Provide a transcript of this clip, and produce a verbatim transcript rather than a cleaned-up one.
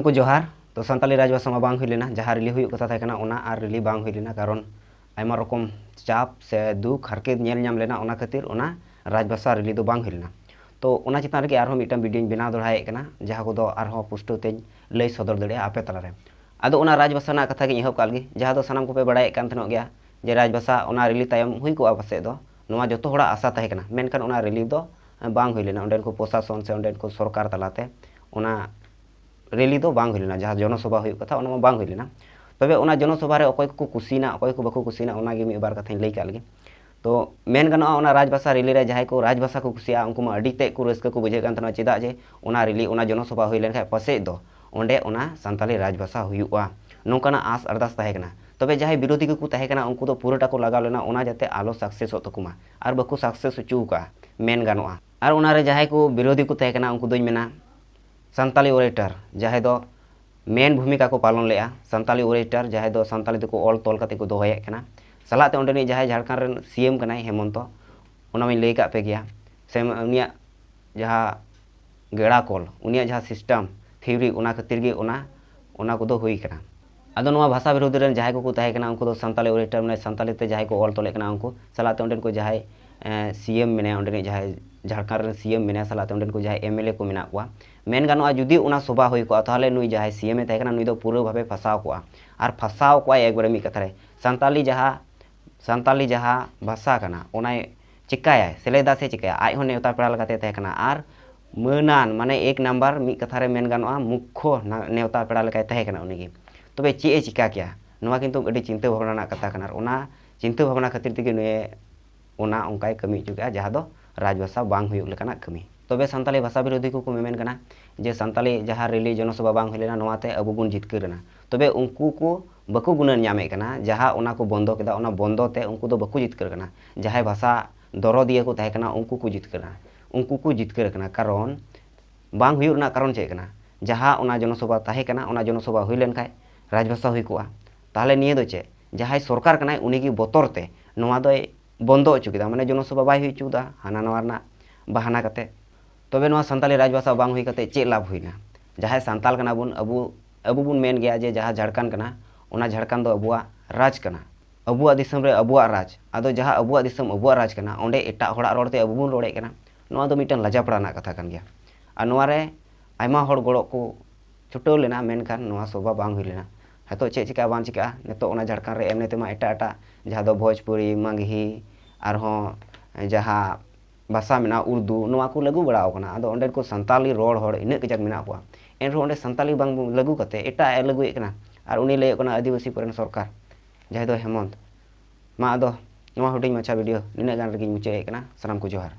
ᱠᱚ ᱡᱚᱦᱟᱨ᱾ ᱛᱚ ᱥᱟᱱᱛᱟᱞᱤ ᱨᱟᱡᱽ ᱵᱷᱟᱥᱟ ᱢᱟ ᱵᱟᱝ ᱦᱩᱭ ᱞᱮᱱᱟ, ᱡᱟᱦᱟᱸ ᱨᱮᱞᱤ ᱦᱩᱭᱩᱜ ᱠᱟᱛᱷᱟ ᱛᱟᱦᱮᱸ ᱠᱟᱱᱟ ᱚᱱᱟ ᱟᱨ ᱨᱮᱞᱤ ᱵᱟᱝ ᱦᱩᱭ ᱞᱮᱱᱟ, ᱠᱟᱨᱚᱱ ᱟᱭᱢᱟ ᱨᱚᱠᱚᱢ ᱪᱟᱯ ᱥᱮ ᱫᱩᱠ ᱦᱟᱨᱠᱮᱛ ᱧᱮᱞ ᱧᱟᱢ ᱞᱮᱱᱟ, ᱚᱱᱟ ᱠᱷᱟᱹᱛᱤᱨ ᱚᱱᱟ ᱨᱟᱡᱽ ᱵᱷᱟᱥᱟ ᱨᱮᱞᱤ ᱫᱚ ᱵᱟᱝ ᱦᱩᱭ ᱞᱮᱱᱟ᱾ ᱛᱚ ᱚᱱᱟ ᱪᱮᱛᱟᱱ ᱨᱮᱜᱮ ᱟᱨᱦᱚᱸ ᱢᱤᱫᱴᱟᱝ ᱵᱷᱤᱰᱤᱭᱳᱧ ᱵᱮᱱᱟᱣ ᱫᱚᱦᱲᱟᱭᱮᱫ ᱠᱟᱱᱟ, ᱡᱟᱦᱟᱸ ᱠᱚᱫᱚ ᱟᱨᱦᱚᱸ ᱯᱩᱥᱴᱟᱹᱣ ᱛᱮᱧ ᱞᱟᱹᱭ ᱥᱚᱫᱚᱨ ᱫᱟᱲᱮᱭᱟᱜᱼᱟ ᱟᱯᱮ ᱛᱟᱞᱟᱨᱮ᱾ ᱟᱫᱚ ᱚᱱᱟ ᱨᱟᱡᱽ ᱵᱷᱟᱥᱟ ᱨᱮᱱᱟᱜ ᱠᱟᱛᱷᱟ ᱜᱤᱧ ᱮᱦᱚᱵ ᱠᱟᱜ ᱞᱮᱜᱮ, ᱡᱟᱦᱟᱸ ᱫᱚ ᱥᱟᱱᱟᱢ ᱠᱚᱯᱮ ᱵᱟᱲᱟᱭᱮᱫ ᱠᱟᱱ ᱛᱟᱦᱮᱱᱚᱜ ᱜᱮᱭᱟ ᱡᱮ ᱨᱟᱡᱽ ᱵᱷᱟᱥᱟ ᱚᱱᱟ ᱨᱮᱞᱤ ᱛᱟᱭᱚᱢ ᱦᱩᱭ ᱠᱚᱜᱼᱟ ᱯᱟᱥᱮᱡ ᱫᱚ, ᱱᱚᱣᱟ ᱡᱚᱛᱚ ᱦᱚᱲᱟᱜ ᱟᱥᱟ ᱛᱟᱦᱮᱸ ᱠᱟᱱᱟ, ᱢᱮᱱᱠᱷᱟᱱ ᱚᱱᱟ ᱨᱮᱞᱤ ᱫᱚ ᱵᱟᱝ ᱦᱩᱭ ᱞᱮᱱᱟ᱾ ᱚᱸᱰᱮᱱ ᱠᱚ ᱯᱨᱚᱥᱟᱥᱚᱱ ᱥᱮ ᱚᱸᱰᱮᱱ ᱠᱚ ᱥᱚᱨᱠᱟᱨ ᱛᱟᱞᱟᱛᱮ ᱚᱱᱟ ᱨᱮᱞᱤ ᱫᱚ ᱵᱟᱝ ᱦᱩᱭ ᱞᱮᱱᱟ, ᱡᱟᱦᱟᱸ ᱡᱚᱱᱚᱥᱚᱵᱷᱟ ᱦᱩᱭᱩᱜ ᱠᱟᱛᱷᱟ ᱚᱱᱟ ᱢᱟ ᱵᱟᱝ ᱦᱩᱭ ᱞᱮᱱᱟ᱾ ᱛᱚᱵᱮ ᱚᱱᱟ ᱡᱚᱱᱚᱥᱚᱵᱷᱟ ᱨᱮ ᱚᱠᱚᱭ ᱠᱚᱠᱚ ᱠᱩᱥᱤᱭᱮᱱᱟ, ᱚᱠᱚᱭ ᱠᱚ ᱵᱟᱠᱚ ᱠᱩᱥᱤᱭᱮᱱᱟ, ᱚᱱᱟᱜᱮ ᱢᱤᱫ ᱵᱟᱨ ᱠᱟᱛᱷᱟᱧ ᱞᱟᱹᱭ ᱠᱟᱜ ᱞᱮᱜᱮ᱾ ᱛᱚ ᱢᱮᱱ ᱜᱟᱱᱚᱜᱼᱟ, ᱚᱱᱟ ᱨᱟᱡᱽ ᱵᱷᱟᱥᱟ ᱨᱮᱞᱤ ᱨᱮ ᱡᱟᱦᱟᱸᱭ ᱠᱚ ᱨᱟᱡᱽ ᱵᱷᱟᱥᱟ ᱠᱚ ᱠᱩᱥᱤᱭᱟᱜᱼᱟ, ᱩᱱᱠᱩ ᱢᱟ ᱟᱹᱰᱤ ᱛᱮᱫ ᱠᱚ ᱨᱟᱹᱥᱠᱟᱹ ᱠᱚ ᱵᱩᱡᱷᱟᱹᱜ ᱠᱟᱱ ᱛᱟᱦᱮᱱᱟ, ᱪᱮᱫᱟᱜ ᱡᱮ ᱚᱱᱟ ᱨᱮᱞᱤ, ᱚᱱᱟ ᱡᱚᱱᱚᱥᱚᱵᱷᱟ ᱦᱩᱭ ᱞᱮᱱᱠᱷᱟᱱ ᱯᱟᱥᱮᱡ ᱫᱚ ᱚᱸᱰᱮ ᱚᱱᱟ ᱥᱟᱱᱛᱟᱞᱤ ᱨᱟᱡᱽ ᱵᱷᱟᱥᱟ ᱦᱩᱭᱩᱜᱼᱟ, ᱱᱚᱝᱠᱟᱱᱟᱜ ᱟᱸᱥ ᱟᱨᱫᱟᱥ ᱛᱟᱦᱮᱸ ᱠᱟᱱᱟ᱾ ᱛᱚᱵᱮ ᱡᱟᱦᱟᱸᱭ ᱵᱤᱨᱳᱫᱷᱤ ᱠᱚᱠᱚ ᱛᱟᱦᱮᱸ ᱠᱟᱱᱟ, ᱩᱱᱠᱩ ᱫᱚ ᱯᱩᱨᱟᱹᱴᱟ ᱠᱚ ᱞᱟᱜᱟᱣ ᱞᱮᱱᱟ ᱚᱱᱟ ᱡᱟᱛᱮ ᱟᱞᱚ ᱥᱟᱠᱥᱮᱥᱚᱜ ᱛᱟᱠᱚ ᱢᱟ, ᱟᱨ ᱵᱟᱠᱚ ᱥᱟᱠᱥᱮᱥ ᱦᱚᱪᱚ ᱟᱠᱟᱫᱼᱟ ᱢᱮᱱ ᱜᱟᱱᱚᱜᱼᱟ᱾ ᱟᱨ ᱚᱱᱟᱨᱮ ᱡᱟᱦᱟᱸᱭ ᱠᱚ ᱵᱤᱨᱳᱫᱷᱤ ᱠᱚ ᱛᱟᱦᱮᱸ ᱠᱟᱱᱟ, ᱩᱱᱠᱩ ᱫᱚᱧ ᱢᱮᱱᱟ ᱥᱟᱱᱛᱟᱞᱤ ᱚᱨᱮᱴᱟᱨ, ᱡᱟᱦᱟᱸᱭ ᱫᱚ ᱢᱮᱱ ᱵᱷᱩᱢᱤᱠᱟ ᱠᱚ ᱯᱟᱞᱚᱱ ᱞᱮᱫᱼᱟ, ᱥᱟᱱᱛᱟᱞᱤ ᱚᱨᱮᱴᱟᱨ, ᱡᱟᱦᱟᱸᱭ ᱫᱚ ᱥᱟᱱᱛᱟᱞᱤ ᱛᱮᱠᱚ ᱚᱞ ᱛᱚᱞ ᱠᱟᱛᱮ ᱠᱚ ᱫᱚᱦᱚᱭᱮᱫ ᱠᱟᱱᱟ, ᱥᱟᱞᱟᱜ ᱛᱮ ᱚᱸᱰᱮᱱᱤᱡ ᱡᱟᱦᱟᱸᱭ ᱡᱷᱟᱲᱠᱷᱚᱸᱰ ᱨᱮᱱ ᱥᱤ ᱮᱢ ᱠᱟᱱᱟᱭ ᱦᱮᱢᱚᱱᱛᱚ, ᱚᱱᱟ ᱢᱟᱧ ᱞᱟᱹᱭ ᱠᱟᱜ ᱯᱮ ᱜᱮᱭᱟ, ᱥᱮ ᱩᱱᱤᱭᱟᱜ ᱡᱟᱦᱟᱸ ᱜᱮᱲᱟ ᱠᱚᱞ, ᱩᱱᱤᱭᱟᱜ ᱡᱟᱦᱟᱸ ᱥᱤᱥᱴᱮᱢ ᱛᱷᱤᱣᱨᱤ, ᱚᱱᱟ ᱠᱷᱟᱹᱛᱤᱨ ᱜᱮ ᱚᱱᱟ, ᱚᱱᱟ ᱠᱚᱫᱚ ᱦᱩᱭ ᱠᱟᱱᱟ᱾ ᱟᱫᱚ ᱱᱚᱣᱟ ᱵᱷᱟᱥᱟ ᱵᱤᱨᱳᱫᱷᱤ ᱨᱮᱱ ᱡᱟᱦᱟᱸᱭ ᱠᱚᱠᱚ ᱛᱟᱦᱮᱸ ᱠᱟᱱᱟ, ᱩᱱᱠᱩ ᱫᱚ ᱥᱟᱱᱛᱟᱞᱤ ᱚᱨᱮᱴᱟᱨ, ᱢᱟᱱᱮ ᱥᱟᱱᱛᱟᱞᱤ ᱛᱮ ᱡᱟᱦᱟᱸᱭ ᱠᱚ ᱚᱞ ᱛᱚᱞᱮᱫ ᱠᱟᱱᱟ, ᱩᱱᱠᱩ ᱥᱟᱞᱟᱜ ᱛᱮ ᱚᱸᱰᱮᱱ ᱠᱚ ᱡᱟᱦᱟᱸᱭ ᱥᱤ ᱮᱢ ᱢᱮᱱᱟᱭᱟ, ᱚᱸᱰᱮᱱᱤᱡ ᱡᱟᱦᱟᱸᱭ ᱡᱷᱟᱲᱠᱷᱚᱸᱰ ᱨᱮᱱ ᱥᱤ ᱮᱢ ᱢᱮᱱᱟᱭᱟ, ᱥᱟᱞᱟᱜ ᱛᱮ ᱚᱸᱰᱮᱱ ᱠᱚ ᱡᱟᱦᱟᱸᱭ ᱮᱢ ᱮᱞ ᱮ ᱠᱚ ᱢᱮᱱᱟᱜ ᱠᱚᱣᱟ, ᱢᱮᱱ ᱜᱟᱱᱚᱜᱼᱟ, ᱡᱩᱫᱤ ᱚᱱᱟ ᱥᱚᱵᱷᱟ ᱦᱩᱭ ᱠᱚᱜᱼᱟ, ᱛᱟᱦᱚᱞᱮ ᱱᱩᱭ ᱡᱟᱦᱟᱸᱭ ᱥᱤ ᱮᱢ ᱮ ᱛᱟᱦᱮᱸ ᱠᱟᱱᱟ, ᱱᱩᱭ ᱫᱚ ᱯᱩᱨᱟᱹ ᱵᱷᱟᱵᱮ ᱯᱷᱟᱥᱟᱣ ᱠᱚᱜᱼᱟ᱾ ᱟᱨ ᱯᱷᱟᱥᱟᱣ ᱠᱚᱜᱼᱟᱭ ᱮᱠᱵᱟᱨᱮ ᱢᱤᱫ ᱠᱟᱛᱷᱟ ᱨᱮ, ᱥᱟᱱᱛᱟᱞᱤ ᱡᱟᱦᱟᱸ, ᱥᱟᱱᱛᱟᱞᱤ ᱡᱟᱦᱟᱸ ᱵᱷᱟᱥᱟ ᱠᱟᱱᱟ, ᱚᱱᱟᱭ ᱪᱤᱠᱟᱭᱟᱭ, ᱥᱮᱞᱮᱫᱟ ᱥᱮ ᱪᱤᱠᱟᱭᱟ? ᱟᱡ ᱦᱚᱸ ᱱᱮᱣᱛᱟ ᱯᱮᱲᱟ ᱞᱮᱠᱟᱛᱮ ᱛᱟᱦᱮᱸ ᱠᱟᱱᱟ, ᱟᱨ ᱢᱟᱹᱱᱟᱱ, ᱢᱟᱱᱮ ᱮᱠ ᱱᱟᱢᱵᱟᱨ, ᱢᱤᱫ ᱠᱟᱛᱷᱟ ᱨᱮ ᱢᱮᱱ ᱜᱟᱱᱚᱜᱼᱟ, ᱢᱩᱠᱠᱷᱚ ᱱᱟ-, ᱱᱮᱣᱛᱟ ᱯᱮᱲᱟ ᱞᱮᱠᱟᱭ ᱛᱟᱦᱮᱸ ᱠᱟᱱᱟ ᱩᱱᱤᱜᱮ᱾ ᱛᱚᱵᱮ ᱪᱮᱫ ᱮ ᱪᱤᱠᱟ ᱠᱮᱭᱟ? ᱱᱚᱣᱟ ᱠᱤᱱᱛᱩ ᱟᱹᱰᱤ ᱪᱤᱱᱛᱟᱹ ᱵᱷᱟᱵᱽᱱᱟ ᱨᱮᱱᱟᱜ ᱠᱟᱛᱷᱟ ᱠᱟᱱᱟ, ᱟᱨ ᱚᱱᱟ ᱪᱤᱱᱛᱟᱹ ᱵᱷᱟᱵᱽᱱᱟ ᱠᱷᱟᱹᱛᱤᱨ ᱛᱮᱜᱮ ᱱᱩᱭᱮ ᱚᱱᱟ ᱚᱱᱠᱟᱭ ᱠᱟᱹᱢᱤ ᱦᱚᱪᱚ ᱠᱮᱜᱼᱟ, ᱡᱟᱦᱟᱸ ᱫᱚ ᱨᱟᱡᱽ ᱵᱷᱟᱥᱟ ᱵᱟᱝ ᱦᱩᱭᱩᱜ ᱞᱮᱠᱟᱱᱟᱜ ᱠᱟᱹᱢᱤ᱾ ᱛᱚᱵᱮ ᱥᱟᱱᱛᱟᱞᱤ ᱵᱷᱟᱥᱟ ᱵᱤᱨᱳᱫᱷᱤ ᱠᱚᱠᱚ ᱢᱮᱢᱮᱱ ᱠᱟᱱᱟ ᱡᱮ ᱥᱟᱱᱛᱟᱞᱤ ᱡᱟᱦᱟᱸ ᱨᱮᱞᱤ ᱡᱚᱱᱚᱥᱚᱵᱷᱟ ᱵᱟᱝ ᱦᱩᱭ ᱞᱮᱱᱟ, ᱱᱚᱣᱟᱛᱮ ᱟᱵᱚ ᱵᱚᱱ ᱡᱤᱛᱠᱟᱹᱨ ᱮᱱᱟ᱾ ᱛᱚᱵᱮ ᱩᱱᱠᱩ ᱠᱚ ᱵᱟᱠᱚ ᱜᱩᱱᱟᱹᱱ ᱧᱟᱢᱮᱫ ᱠᱟᱱᱟ, ᱡᱟᱦᱟᱸ ᱚᱱᱟ ᱠᱚ ᱵᱚᱱᱫᱚ ᱠᱮᱫᱟ, ᱚᱱᱟ ᱵᱚᱱᱫᱚ ᱛᱮ ᱩᱱᱠᱩ ᱫᱚ ᱵᱟᱠᱚ ᱡᱤᱛᱠᱟᱹᱨ ᱠᱟᱱᱟ᱾ ᱡᱟᱦᱟᱸᱭ ᱵᱷᱟᱥᱟ ᱫᱚᱨᱚᱫᱤᱭᱟᱹ ᱠᱚ ᱛᱟᱦᱮᱸ ᱠᱟᱱᱟ, ᱩᱱᱠᱩ ᱠᱚ ᱡᱤᱛᱠᱟᱹᱨ ᱠᱟᱱᱟ, ᱩᱱᱠᱩ ᱠᱚ ᱡᱤᱛᱠᱟᱹᱨ ᱠᱟᱱᱟ᱾ ᱠᱟᱨᱚᱱ ᱵᱟᱝ ᱦᱩᱭᱩᱜ ᱨᱮᱱᱟᱜ ᱠᱟᱨᱚᱱ ᱪᱮᱫ ᱠᱟᱱᱟ? ᱡᱟᱦᱟᱸ ᱚᱱᱟ ᱡᱚᱱᱚᱥᱚᱵᱷᱟ ᱛᱟᱦᱮᱸ ᱠᱟᱱᱟ, ᱚᱱᱟ ᱡᱚᱱᱚᱥᱚᱵᱷᱟ ᱦᱩᱭ ᱞᱮᱱᱠᱷᱟᱱ ᱨᱟᱡᱽᱵᱷᱟᱥᱟ ᱦᱩᱭ ᱠᱚᱜᱼᱟ᱾ ᱛᱟᱦᱚᱞᱮ ᱱᱤᱭᱟᱹ ᱫᱚ ᱪᱮᱫ? ᱡᱟᱦᱟᱸᱭ ᱥᱚᱨᱠᱟᱨ ᱠᱟᱱᱟᱭ, ᱩᱱᱤᱜᱮ ᱵᱚᱛᱚᱨ ᱛᱮ ᱱᱚᱣᱟ ᱫᱚᱭ ᱵᱚᱱᱫᱚ ᱦᱚᱪᱚ ᱠᱮᱫᱟ, ᱢᱟᱱᱮ ᱡᱚᱱᱚᱥᱚᱵᱷᱟ ᱵᱟᱭ ᱦᱩᱭ ᱦᱚᱪᱚ ᱠᱮᱫᱟ ᱦᱟᱱᱟ ᱱᱟᱣᱟ ᱨᱮᱱᱟᱜ ᱵᱟᱦᱟᱱᱟ ᱠᱟᱛᱮ᱾ ᱛᱚᱵᱮ ᱱᱚᱣᱟ ᱥᱟᱱᱛᱟᱞᱤ ᱨᱟᱡᱽᱵᱷᱟᱥᱟ ᱵᱟᱝ ᱦᱩᱭ ᱠᱟᱛᱮ ᱪᱮᱫ ᱞᱟᱵᱷ ᱦᱩᱭᱱᱟ? ᱡᱟᱦᱟᱸᱭ ᱥᱟᱱᱛᱟᱞ ᱠᱟᱱᱟ ᱵᱚᱱ, ᱟᱵᱚ ᱟᱵᱚ ᱵᱚᱱ ᱢᱮᱱ ᱜᱮᱭᱟ ᱡᱮ ᱡᱟᱦᱟᱸ ᱡᱷᱟᱲᱠᱷᱚᱸᱰ ᱠᱟᱱᱟ, ᱚᱱᱟ ᱡᱷᱟᱲᱠᱷᱚᱸᱰ ᱫᱚ ᱟᱵᱚᱣᱟᱜ ᱨᱟᱡᱽ ᱠᱟᱱᱟ, ᱟᱵᱚᱣᱟᱜ ᱫᱤᱥᱚᱢ ᱨᱮ ᱟᱵᱚᱣᱟᱜ ᱨᱟᱡᱽ᱾ ᱟᱫᱚ ᱡᱟᱦᱟᱸ ᱟᱵᱚᱣᱟᱜ ᱫᱤᱥᱚᱢ ᱟᱵᱚᱣᱟᱜ ᱨᱟᱡᱽ ᱠᱟᱱᱟ, ᱚᱸᱰᱮ ᱮᱴᱟᱜ ᱦᱚᱲᱟᱜ ᱨᱚᱲ ᱛᱮ ᱟᱵᱚ ᱵᱚᱱ ᱨᱚᱲᱮᱫ ᱠᱟᱱᱟ᱾ ᱱᱚᱣᱟ ᱫᱚ ᱢᱤᱫᱴᱟᱝ ᱞᱟᱡᱟᱯᱟᱲᱟ ᱨᱮᱱᱟᱜ ᱠᱟᱛᱷᱟ ᱠᱟᱱ ᱜᱮᱭᱟ᱾ ᱟᱨ ᱱᱚᱣᱟ ᱨᱮ ᱟᱭᱢᱟ ᱦᱚᱲ ᱜᱚᱲᱚ ᱠᱚ ᱪᱷᱩᱴᱟᱹᱣ ᱞᱮᱱᱟ, ᱢᱮᱱᱠᱷᱟᱱ ᱱᱚᱣᱟ ᱥᱚᱵᱷᱟ ᱵᱟᱝ ᱦᱩᱭ ᱞᱮᱱᱟ᱾ ᱱᱤᱛᱚᱜ ᱪᱮᱫ ᱪᱤᱠᱟᱹᱜᱼᱟ ᱵᱟᱝ ᱪᱤᱠᱟᱹᱜᱼᱟ, ᱱᱤᱛᱚᱜ ᱚᱱᱟ ᱡᱷᱟᱲᱠᱷᱚᱸᱰ ᱨᱮ ᱮᱢᱱᱤ ᱛᱮᱢᱟ ᱮᱴᱟᱜ ᱮᱴᱟᱜ ᱡᱟᱦᱟᱸ ᱫᱚ ᱵᱷᱳᱡᱽᱯᱩᱨᱤ, ᱢᱟᱜᱽᱦᱤ, ᱟᱨᱦᱚᱸ ᱡᱟᱦᱟᱸ ᱵᱷᱟᱥᱟ ᱢᱮᱱᱟᱜᱼᱟ, ᱩᱨᱫᱩ, ᱱᱚᱣᱟ ᱠᱚ ᱞᱟᱹᱜᱩ ᱵᱟᱲᱟ ᱟᱠᱟᱱᱟ᱾ ᱟᱫᱚ ᱚᱸᱰᱮ ᱠᱚ ᱥᱟᱱᱛᱟᱞᱤ ᱨᱚᱲ ᱦᱚᱲ ᱤᱱᱟᱹᱜ ᱠᱟᱡᱟᱠ ᱢᱮᱱᱟᱜ ᱠᱚᱣᱟ, ᱮᱱᱨᱮᱦᱚᱸ ᱚᱸᱰᱮ ᱥᱟᱱᱛᱟᱞᱤ ᱵᱟᱝ ᱞᱟᱹᱜᱩ ᱠᱟᱛᱮ ᱮᱴᱟᱜ ᱮ ᱞᱟᱹᱜᱩᱭᱮᱫ ᱠᱟᱱᱟ᱾ ᱟᱨ ᱩᱱᱤ ᱞᱟᱹᱭᱮᱫ ᱠᱟᱱᱟ ᱟᱹᱫᱤᱵᱟᱹᱥᱤ ᱠᱚᱨᱮᱱ ᱥᱚᱨᱠᱟᱨ, ᱡᱟᱦᱟᱸᱭ ᱫᱚ ᱦᱮᱢᱚᱱᱛ᱾ ᱢᱟ ᱟᱫᱚ ᱱᱚᱣᱟ ᱦᱩᱰᱤᱧ ᱢᱟᱪᱷᱟ ᱵᱷᱤᱰᱤᱭᱳ ᱱᱤᱱᱟᱹᱜ ᱜᱟᱱ ᱨᱮᱜᱮᱧ ᱢᱩᱪᱟᱹᱫ ᱮᱫ ᱠᱟᱱᱟ᱾ ᱥᱟᱱᱟᱢ ᱠᱚ ᱡᱚᱦᱟᱨ᱾